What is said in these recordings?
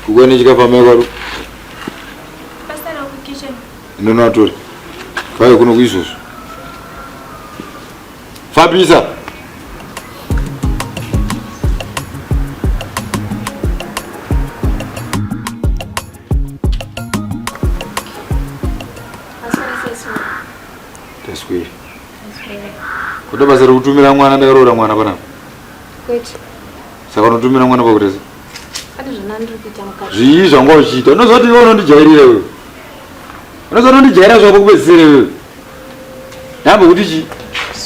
Kukwane chikafu amai kwaro. Ndonoatora. Vauye kuno kuizvozvo. Fambisa. Taswera. Kuda basa rekutumira mwana ndakaroora mwana panapa. Kwete. Saka unotumira mwana pakuita sei? Pane zvandiri kuita mukati. Zvii zvanga uchiita? Unoziva kuti iwe unondijairira iwe. Unoziva unondijaira zvako kupedzisira iwe. Ndambokuti chii?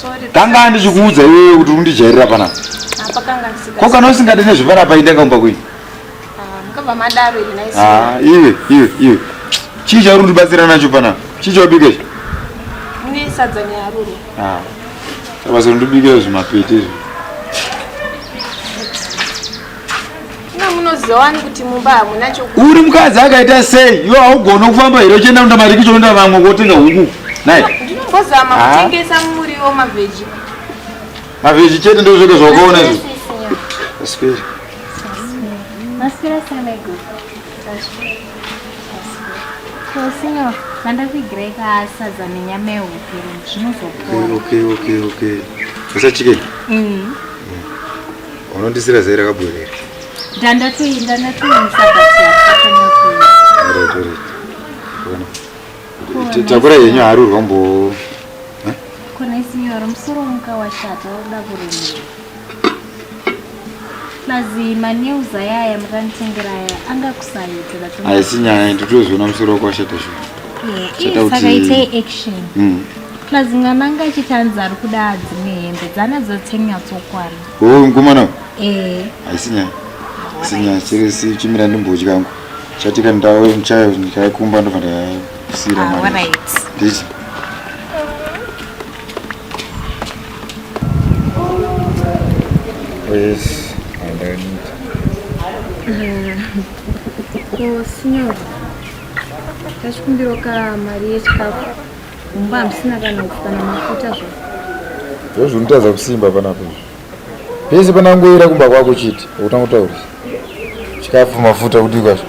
Sorry. Kanga ndichikuudza iwewe kuti undijairira panapa. Apa kanga ndisika. Ko kana usingadi nezvepanapa inda kumba kwenyu. Ah, mukabva madaro here nhai Ah, iwe iwe iwe. Chii chauri kundibatsira nacho panapa? Chii chaubika ichi? Mune sadza neharuru. Ah. Basa rondibikira zvimapete izvi. Ina munoziva wani kuti mumba hamuna choku. Uri mukadzi akaita sei? Iwe haugone kufamba here uchienda kuenda mariki choenda vamwe kotenga huku. Nai. Ndinombozama Ah. kutengesa muriwo mavheji. Mavheji chete ndozvo zvega zvaukaona izvo. Aswera. Maswera sei maiguru? Ko signor, mandakuigirai ka sadza nenyama yehuku iri zvinozopora. Okay, okay, okay. Usa chicken. Unondisira zai rakabwerera. Ndandatoi ndanatoisa but yakanyatsoita. Alright, alright. Ona. Takura yenyu harurwa mbo. Kona signor, musoro muka washata wakuda kuremera. Plus manews aya aya makanditengera aya anga kusaita that's Haisi nyaya nditozoona musoro wako washata shuwa. Chata kuti- Saka itai action. Plus mwana anga achiti hanzi ari kuda dzimwe hembe dzanadzo dzenyatsokwara. Oh, mukomana. Eh. Haisi nyaya. Haisi nyaya. Chiri si chimira ndimbodya hangu. Chatika ndawe muchayo ndikaikumba ndobva ndasira Ah, mari. alright. Nditi. Oh, yes. Ndakanita. Ko signor. Tachikumbirawo ka mari yechikafu. Mumba hamusina kana upfu kana mafuta zvo. Ndozvinotadza kusimba panapa izvi. Pese panangoira kumba kwako chete, ukutanga kutaurisa. Chikafu mafuta kudii kwacho.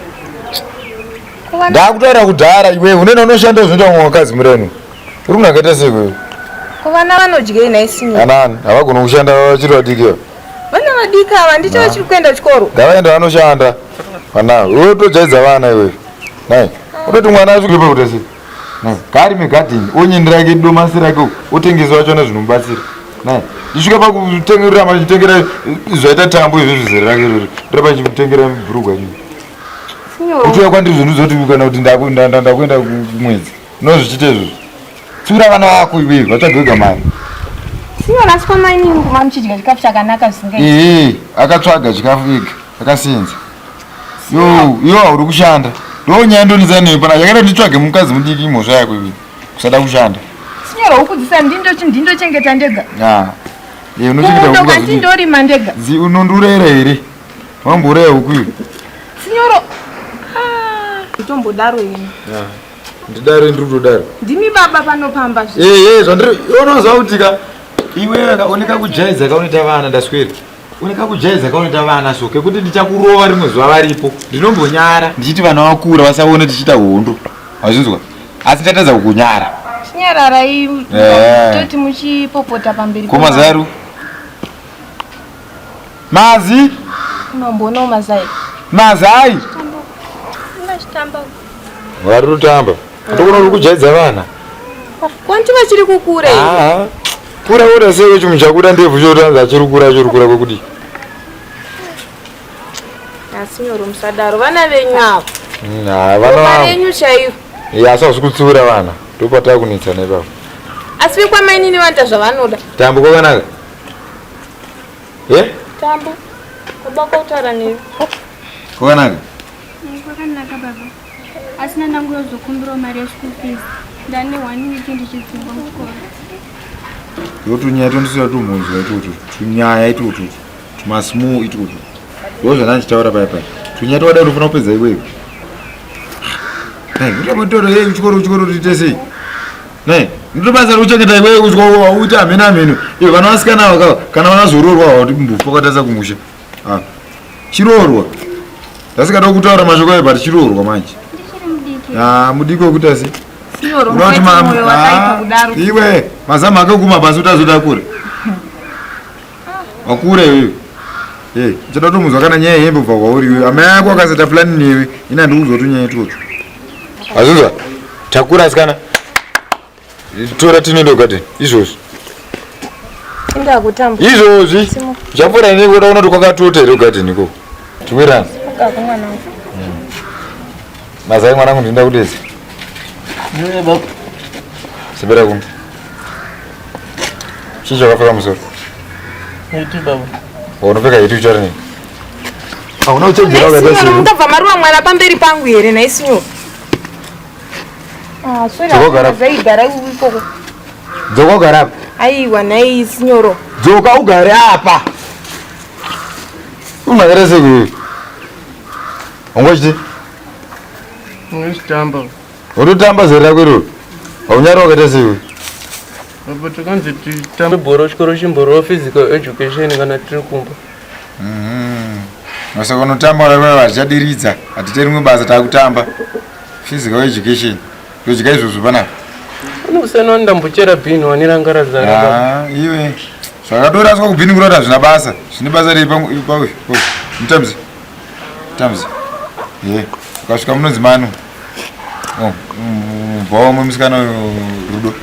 Ndakutaura kudhara iwewe unoenda unoshanda zvinoita mumwe wakadzi murenu. Uri munhu akaita sei iwewe? Ko vana vanodyei nhai signor? Anani havagoni kushanda vachiri vadiki ava. Vana vadiki ava ndicho vachiri kuenda kuchikoro. Ngavaende vanoshanda. Vana, iwe utojaidza vana iwewe. Nai, unoti mwana asvike pakuita sei? Nai, ngaarime garden, onyeni rake domasi rake uko, otengesa wacho zvinomubatsira. Nai, ndisvika pakutengera machitengera zvaita tambo izvozvo zera rake iroro. Ndoramba ndichimutengera bhurugwa iri. Signor. Kutoya kwandiri zvinhu zoti kana kuti ndakuenda kumwedzi. Unozvichiita izvozvo. Tsiura vana vako iwewe vatsvage vega mari. Signor asi kwamainini kuma muchidya chikafu chakanaka zvisingaiti. Ehe, akatsvaga chikafu ega, akasenza. Yo, yo hauri kushanda. Ndo nyaya ndonetsa newe pana yakaita nditsvage mukadzi mudiki mhosva yako iwewe. Kusada kushanda. Signor huku dzisa ndindochengeta ndega. Ah. Eh, unochengeta Kundo huku kanti dzidiki. ndorima ndega. Zi unondiurayira here? Wambouraya huku iwe. Signor. Ah, tombodaro ini. Ah. Ndidaro ndiri kutodaro. Ndimi baba panopamba zve. Eh, eh, zvandiri unoziva kuti ka iwewe ka une kakujaidza kaunoita vana ndaswera. Une kakujaidza kaunoita vana so kekuti ndichakurova rimwe zuva varipo. Ndinombonyara ndichiti vana vakura vasaone tichiita hondo. Wazvinzwa? Asi ndatadza kukunyara. Chinyararai Eh. toti muchipopota pamberi. Ko mazaru? Mazi? Unomboona mazai. Mazai? Ungachitamba. Vari kutamba. Ndikuona uri kujaidza vana. Kwanti vachiri kukura here? Ah. Kura kura sei chinhu chakuda ndebvu chotanza achiri kura achiri kura kwekudii? Asi nyoro musadaro vana venyu ava. Ah, vana Ropa vangu. renyu chairo. Eh, asi hausi kutsiura vana. Ndopatakunetsana ipapo. Asi vekwamainini vanoita zvavanoda. Tambo kwakanaka. Eh? Tambo. Baba kwakutaura newe. Kwakanaka. Kwakanaka baba. Asi nanangu yozokumbirawo mari yeschool fees. Ndane one week ndichidzingwa muchikoro. Yo tunyaya tondisira tumhunzwa itutu. Tunyaya itutu. Tumasmall itutu. Ndo zvandanga ndichitaura paya paya. Tunyaya twakadai unofanira kupedza iwewe. Nei, utambotora yei kuchikoro kuchikoro tiite sei? Nei, ndotobasa rekuchengeta iwewe kusvika uite hameno hameno. Iwe vana vasikana ava ka- kana vanazoroorwa hawati mbufu kwakatarisa kumusha. Ah. Chiroorwa. Ndasingada kutaura mashoko ayo but chiroorwa manje. Ndichiri mudiki. Ah, mudiki wekuita sei? Sinyoro, Unoti mukaita moyo wakaipa ah, kudaro. Iwe, mazamu ake kuma pasi utazoda kure. Wakura iwewe. Eh, uchada kutomuzwa kana nyaya yehembe kubva kwauri iwewe. Amai ako akaseta plan newe, ini handikuzwa kuti nyaya itwotsvo. Azvinzwa? Takura asikana. Tora tinoenda kugadheni izvozvi. Indakutamba. Izvozvi. Uchapfuura ini kuda kuona kuti kwakatota here kugadheni ikoko. Tiwirana. Ukako mwanangu. Mazai mwanangu ndinoda kudezi. Ndiwe baba. Sibira kumbi. Chii chakapfeka musoro? Iti baba. Unopfeka hiti uchari nei? Hauna kuchenjera Nhai ukaita sinyoro, sei? mungabva maruva mwana pamberi pangu here nhai sinyoro? Ah, sorry, Dzoka ugare apa. zaigara ikoko. Dzoka ugare apa. Aiwa nhai sinyoro. Dzoka ugare apa. Unogara sei kuiwe? Ungochiti? Unozvitamba. Unotamba zera rako iroro. Haunyari wakaita sei iwe? Baba takanzi titambe bhora chikoro chimborowa physical education kana tiri kumba. Masaka unotamba wana vachadiridza. Hatite rimwe basa takutamba. Physical education. Ndodya izvozvo panapa. Unokusana ndambochera bhini waniranga razara baba. Ah, iwe. Zvakatoraswa kubhini kurota hazvina basa. Zvine basa rei pangu pawe. Mutamzi. Mutamzi. Ye. Ukasvika munonzi Manu. Oh, bvawa mumwe musikana uyu Rudo.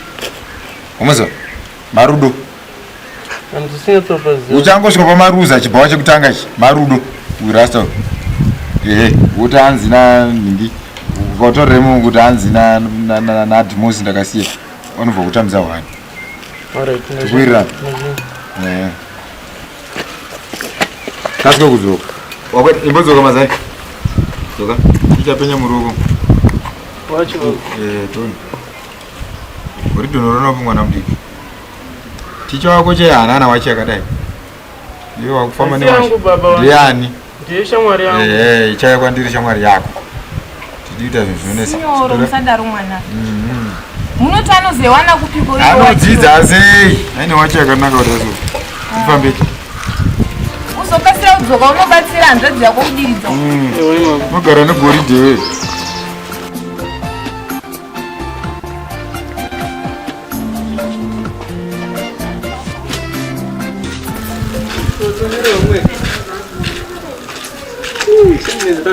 Umuziva? Marudo. Handisinyatsopaziva. Uchangosvika pamaruza chibhawa chekutanga ichi. Marudo. Urasta. uyu. Ehe, woti hanzi na nhingi. Ukatoreremo kuti hanzi na na na, na Admos ndakasiya. Vanobva kutambisa hwani. Alright. Tikuwirirana. Eh. Kasika kudzoka. Wakwe imbodzoka mazai. Dzoka. Ichapenya muruoko. Wacho baba. Eh, toni. Uri donorona mwana mudiki. Ticha wako che hanana wacho yakadai. Iwe wakufamba Asi newacho. yangu baba wangu. Ndiani? Ndiye shamwari yangu. Eh, ichaya kwandiri shamwari yako. Tidiita zvinhu zvinonetsa. Sinyoro, musadaro mwana. Munoti anozowana kupiko iye Anodzidza sei? Aine wacho yakanaka kuti azo. Ifambe. Uzokasira kudzoka unobatsira hanzvadzi yako kudiridza. Ewe baba. Unogara negoridhe wewe.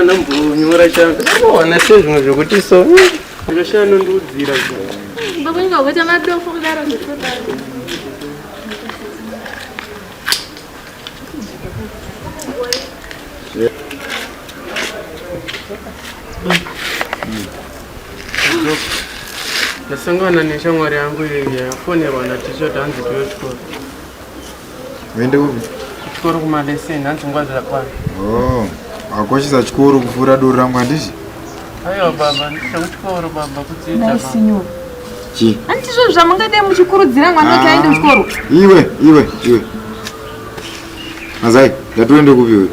Ndambonyora chaka. Wana sei zvimwe zvekuti so. Ndakashaya anondiudzira. Baba ingakuita madofo kudaro zvekudaro. Ndasangana neshamwari yangu iyi yafonerwa naticha kuti hanzi tiwe chikoro. Uende kupi? Kuchikoro kumaleseni hanzi nguva dzakwana. Oh, wakoshesa chikoro kupfuura doro rangu handiti? Aiwa baba, ndikuchikoro baba kudzidza Nhai baba. sinyoro. Chii? Handizvo zvamungadai muchikurudzira mwana kuti aende kuchikoro. Iwe, iwe, iwe. Mazai, ndatoende kupi iwe?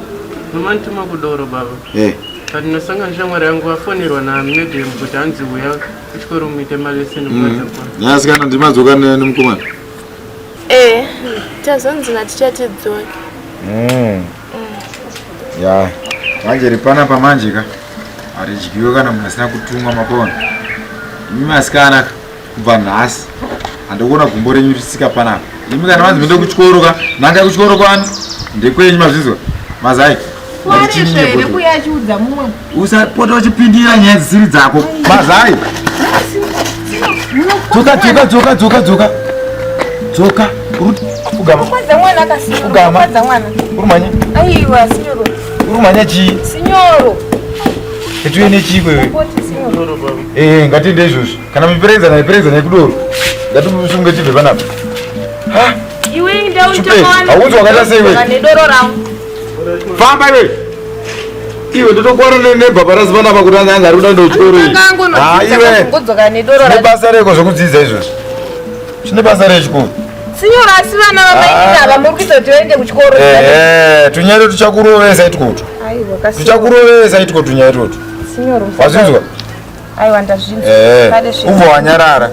Nomandituma kudoro baba. Eh, But ndasangana neshamwari yangu afonerwa namadam kuti hanzi uya kuchikoro muite maleseni nguva dzakwana. nyasikana ndimadzoka nemukomana. Eh, tazonzi naticha tidzoke. Ya, manje ripanapa manje ka. Haridyiwe kana munhu asina kutumwa mapona. Imi masikana ka, kubva nhasi. Handikuona gumbo renyu richitsika panapa. Imi kana vanzi muende kuchikoro ka, nanga kuchikoro kwani? Ndekwenyu mazvinzwa. Mazai. Kwaresvo here kuya achiudza mumwe. Usapota uchipindira nyaya dzisiri dzako. Mazai. Dzoka, dzoka, dzoka, dzoka, dzoka. Dzoka. Uri kugama. Kwadza mwana ka sinyoro. Kugama. Kwadza mwana. Uri mhanya. Aiwa sinyoro. Uri mhanya chii? Sinyoro. Tiuye nechii kwewe? Poti sinyoro. Kudoro baba. Eh, ngatiende izvozvi. Kana miperedzana iperedzana yekudoro. Ngatisunge tibve panapa. Ha, Iwe ndau Chupe, hauzi wakaita sei iwe? Nedoro rangu. Famba iwe. Iwe ndotokwana nebhabharasi panapa kuti anzi anzi ari kuda kuenda kuchikoro iyi. Ah, iwe. Ngodzoka nedoro Zvine rangu. basa reko zvekudzidza izvozvi. Zvine basa rechikoro. Sinyoro asi vana vamainini ava muri kuita kuti vaende kuchikoro. Eh, tunyaya tuchakurovesa itwoto. Aiwa kasi. Tuchakurovesa itwo tunyaya itwotwo. Sinyoro. Wazvinzwa? Aiwa ndazvinzwa. Eh, Pane zvinhu. ubva wanyarara.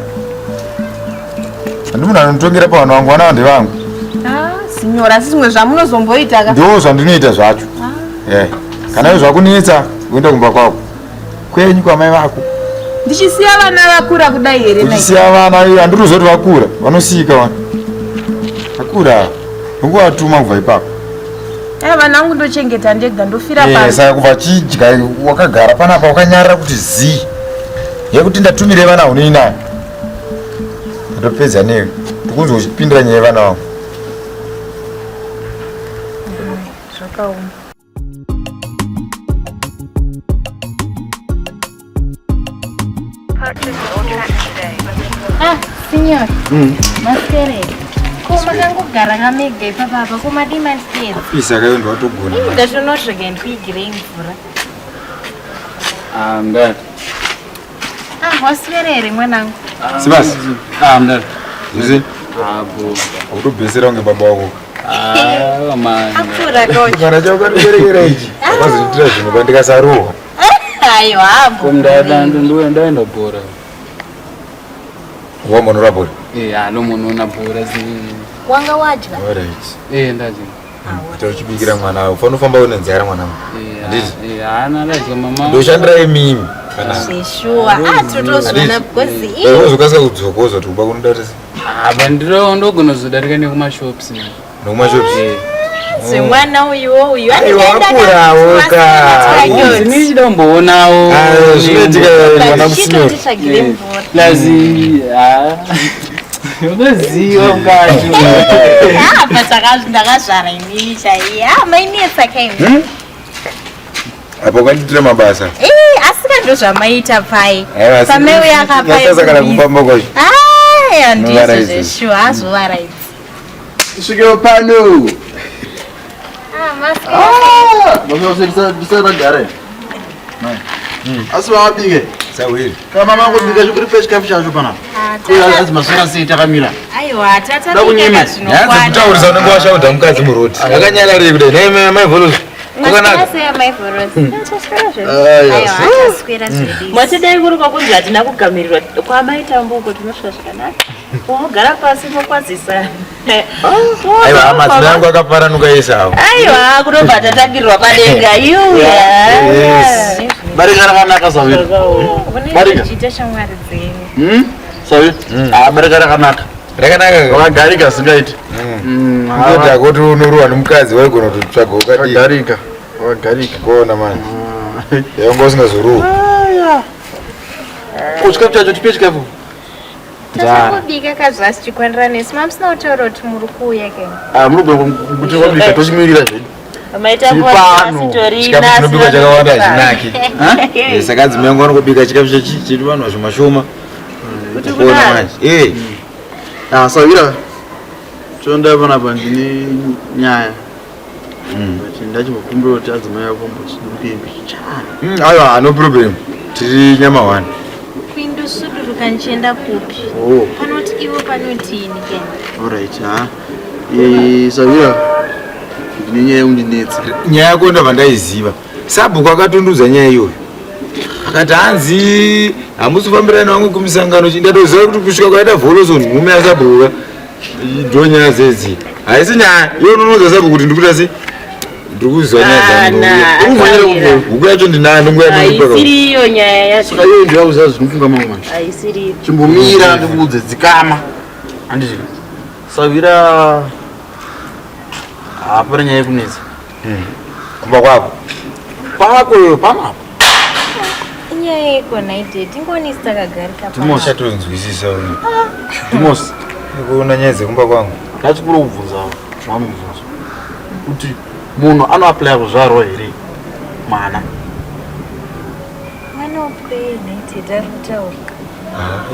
Handi munhu anonditongera pavanhu vangu, vana vangu ndevangu. Ah, sinyoro asi zvimwe zvamunozomboita ka. Ndoo zvandinoita zvacho. Eh. Kana iwe zvakunetsa uenda kumba kwako kwenyu kwamai vako. Ndichisiya vana vakura kudai here nai? Uchisiya vana iyo handiri kuziva kuti vakura vanosiyika vana vakura ungovatuma kubva ipapo. Ai vana vangu ndochengeta ndega ndofira Eh, pano. saka kubva chidya wakagara panapa wakanyarara kuti zii yekuti ndatumire vana unei nayo ndopedza newe ndikunzwa uchipindira nyaya yevana vangu. Zvakaoma. Ah, signor. Masere. Ko makangogara kamega ipapa apa ko madii manditedza? Isa kayo ndowatogona. Ii ndatonosvika ndikuigirei mvura. Ah, mdada. Ah, waswera here mwanangu? Sibasi. Ah, mdada. Zuzi, Ah, bo. ukutobesera kunge baba wako. Ah, man. Apfuura kocha. Kana chako katiberekera ichi. Wakazoitira zvinhu pandikasarohwa. Aiwa, Ko mdada ndo ndaenda bhora. Wambonora bhora. Eh, ah, nomunoona bhora zi. Wanga wadya? Alright. Eh, ndaje. Ita uchibikira mwana wako. Ufana ufamba une nzara mwana wangu. Eh, Handiti? eh, haana ndadya mama. Ndoshandira imimi. Kana Zveshuwa. Ah, totozviona because ii wozokasika kudzoka wozoti kuba kunoda kuti Ah, bandiro ndogona kuzodarika nekumashops. nekumashops. Eh. zvemwana uyuwo uyu Aiwa, akurawo ka. Ndinochida kumboonawo. Ah, zvinoitika mwana kusinyora. Chitotitsvagire mvura. Plus, ah. Unoziva mukati. Ah, but ndakazvara inini chaiye. Ah, mainetsa kaini. Apa ukandiitira mabasa. Eh, asika ndozvamaita pai. Aiwa, asi- Pameuya akapai. Nyasasa kana kufamba kwacho. Ah, ndizvo Novaraidza. zveshuwa, azovaraidza. Svikewo pano. Ah, maswera. Ndisatagara. Asi vavabike. Sawiri. Kana mama kubika chikuri chikafu chacho panapa. Ah, Azi maswera sei takamira. Aiwa, Da kunyima. tatabika Nyaya zvinokwana. dzekutaurisa unenge washaudha mukadzi muroti. Akanyararei kudai. Nhai mai Volosi. Kwakanaka. Maswera mai Volosi. Taswera zvedu. Aiwa. Aiwa, taswera zvedu. Mwatidai kuri kwakunzi hatina kugamirirwa kwamaitambo uko tinosvika zvakanaka. Unogara pasi mokwazisana. Aiwa, madzimai angu akaparanuka ese avo. Aiwa, kunobva tatangirirwa padenga. Yuya. Yes. Barika rakanaka Sawiri. Barika. Uchiita shamwari dzenyu. Hmm? Sawiri. Ah, barika rakanaka. Rakanaka. Wakagarika singaiti. Kungoti akoti unorohwa nemukadzi waigona kutotsvaga ukadii. Wakagarika. Wakagarika. Kuona manje. Yanga usingazorohwi. Ko chikafu chacho tipe chikafu. Tachangobika kazvasi chikwanira nesu. Mamusina kutaura kuti muri kuuya kani. Ah, munogona kuti wabika tochimirira zvedu. Maitambo Chipano. asitorina. Chikafu chinobikwa chakawanda hachinaki. Eh, Saka adzimai angu anongobika chikafu chedu vanhu vashoma shoma. Kuona manje. Eh. Ah, Sawira. Chonda panapa ndine nyaya. But ndachimbokumbira kuti adzimai ako mbosuduruke mbichana. Aiwa, no problem. Tiri nyama one. Kuindosuduruka ndichienda kupi? Oh. Panoti ivo panoti ini kani. Alright, ha. Eh, Sawira. Ndine nyaya yekundinetsa. Nyaya yako ndabva ndaiziva. Sabhuku akatondiudza nyaya iyoyo. Akati hanzi hamusi kufambirana wangu kumisangano chi ndatoziva kuti kusvika kwaita Voloson mume asabhuka. Ndo nyaya dzedzi. Haisi nyaya. Iwe unonoudza sabhuku kuti ndikuita sei? Ndiri kuziva nyaya dzangu. Ana, Ungonyera asawira. huku yacho ndinayo ndonguya ndikupa. Haisiriyo nyaya yacho. Saka iwe ndiwe kuziva zvinofunga mamwe manje. Haisiriyo. Chimbomira ndikuudze dzikama. Handiti. Sawira hapana nyaya yekunetsa. Kumba kwako. Pako iwe panapa. Inyaya yeiko nhai daddy? Ingonisi takagarika pano. Dimos. Chatonzwisisa uyu. Dimos. Kuona nyaya dzekumba kwangu. Ndachikura kubvunza mwami mubvunzo. Kuti munhu anoaplaya kuzvarwa here mwana? Mwana wopwei nhai daddy ari kutaura.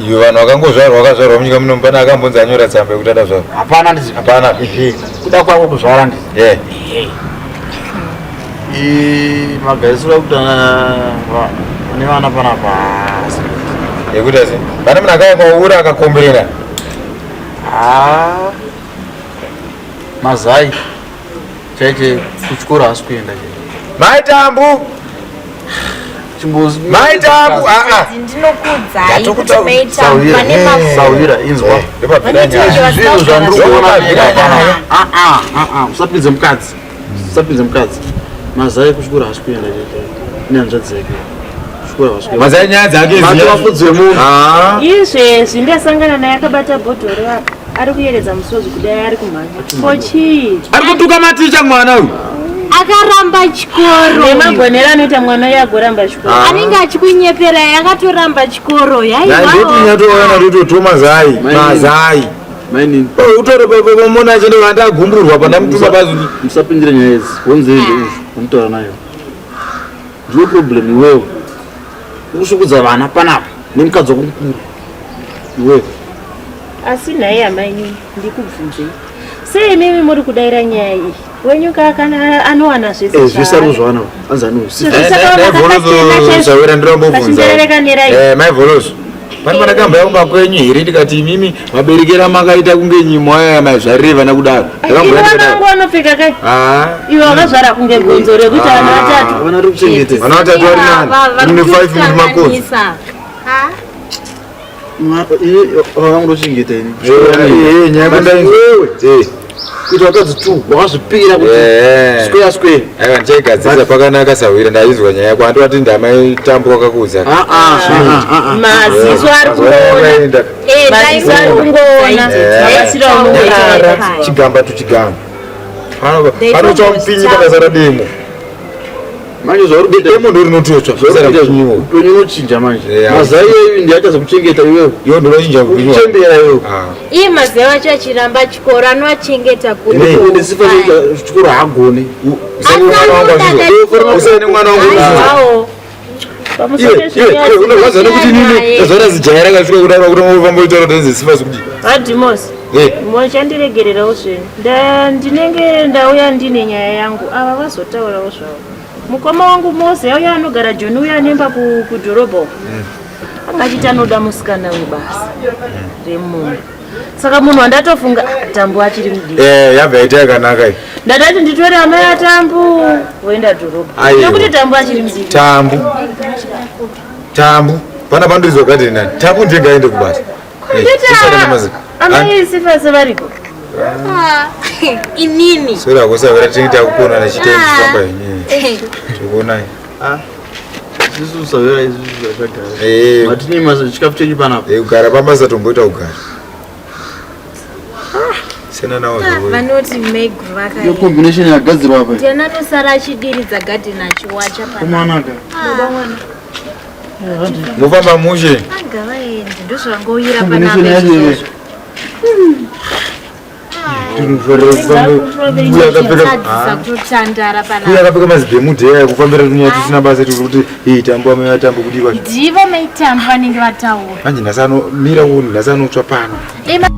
Iyo vanhu vakangozvarwa vakazvarwa munyika muno pane akambonzi anyora tsamba yekuti adazvarwa. Hapana ndizi. Hapana. Ehe. Kuda kwako kuzvara ndizi. Eh. Magarisiro ekuti nevana panapa. Yekuti asi pane munhu akauya kwauri akakomberera. Ah. Mazai. Chaiche kuchikoro haasi kuenda chete. Mai Tambu, Chimbozi. Mai Tambu, ah ah. Ndinokuudzai kuti Ndatokuta- mai Tambu Sawira. vane mafungu. Sawira inzwa. Eh, ndopabvira nyaya. Zvinhu zvandiri kuona Ndopabvira mega nyaya. Ah ah ah ah usapinze mukadzi. Usapinze mukadzi. Mazai kuchikoro haasi kuenda chete. Nehanzvadzi yake. Kuchikoro haasi kuenda. Mazai nyaya dzake Mati ziya- vafudzi vemunhu. Ah. Izvezvi ndasangana naye akabata bhodhoro apa ari kuyeredza musodzi kudai ari kumhanya. Ko chii? Ari kutuka maticha mwana uyu. Akaramba chikoro. Nemagonero anoita mwana uyu agoramba chikoro. Anenge achikunyepera akatoramba chikoro. Ndoti nyatoona kuti mazai. Mazai. Mainini. Utore mona achienda vanda agumburwa pandamutuma pazi. Musapindire nyaya idzi. Wonzei izvi unotaura nayo. Ndiwe problem iwewe. Ukusukudza vana panapa nemukadzi wako mukuru. Iwewe. Asi nhai amainini ndikubvunzei. Sei imimi muri kudaira nyaya iyi? Wenyu kana anowana zvese. Eh, zvese ari kuzviwana. Anzi anoziva. Sawira ndirambobvunza. Kachinjerereka nerai. Eh, mai Voloso. Pane pandakamba yakumba kwenyu here ndikati imimi maberekera makaita kunge nyimo aya maizvarire vana kudaro. Iwe vana vangu vanopfeka kai? Ah. Iwe wakazvara kunge gonzo rekuti vana vatatu. Vana vari kuchengeta. Vana vatatu vari nani? Mune 5 mune makonzo. Vana vandochengeta ini. Eh, nyaya kwandainzwa. Iwewe. Kuti vakadzi two wakazvipira kuti square square. Aiwa ndichaigadzirisa pakanaka sawira ndaizwa nyaya yako handiti wati ndamaitambo wakakuudza. Maziso ari kungoona. Maziso ari kungoona. Mabasiro aunongoita. Chigamba to chigamba. Panotsva mupinyi pakazara demo. Manje zvauri kuita demo ndo rinototsva zvazara mupinyi. Upenyu unochinja manje. Mazai iyeyu ndiye achazokuchengeta iwewe. Iwe ndinochinja upenyu. Uchembera iwewe. Iye mazai wacho achiramba chikoro anoachengeta Ende sifa chikoro haagoni. Usane mwana wangu. Aiwawo. Unorwadza nekuti nini ndazvara zijaya rakasvika kudaro kuti ufamba uchitaura kuti sifa zvekudii. Adimos. Eh. Mochandiregererawo zvenyu. Ndinenge ndauya ndine nyaya yangu. Ava vazotaurawo zvavo. Mukoma wangu Mose uya anogara Joni uya anemba kudhorobha uko. Anga achiti anoda musikana webasa remunhu. Saka munhu wandatofunga "Ah, Tambu achiri mudiki. Eh, yabva yaita yakanaka iyi. Ndadati nditore amai aTambu voenda dhorobha. Aiwa. Nekuti Tambu achiri mudiki. Tambu. Tambu. Pana pandiridzwa gadheni nani? Tambu ndiye ngaende kubasa. Eh, usada namazino. Amai Sifase variko. Inini. Sora kusawira tinenge takuona nachitei kufamba yenyewe. Tikuonai. Isusu sawira isusu zvakagara. Eh. Matini masa chikafu chenyu panapa. Eh, kugara pabasa tomboita kugara. Sena nawo zvowe. Vanoti megru Iyo vakaenda. combination yagadzirwa apa. Ndiani anosara achidiridza gadheni achiwacha pana. Kumanaka. Mufamba mushe. Angavaende ndozvangouyira Combination panapa yacho izvozvo. iyi. Tadzisa kutotandara Uye panapa. akapfeka mazibhemudheya ekufambira tunyaya tusina basa turi kuti iyi tambo amai atambo kudii kwacho. Ndivo maitambo vanenge vataura. Manje nhasi anomira uone nhasi anotsva pano. Ema-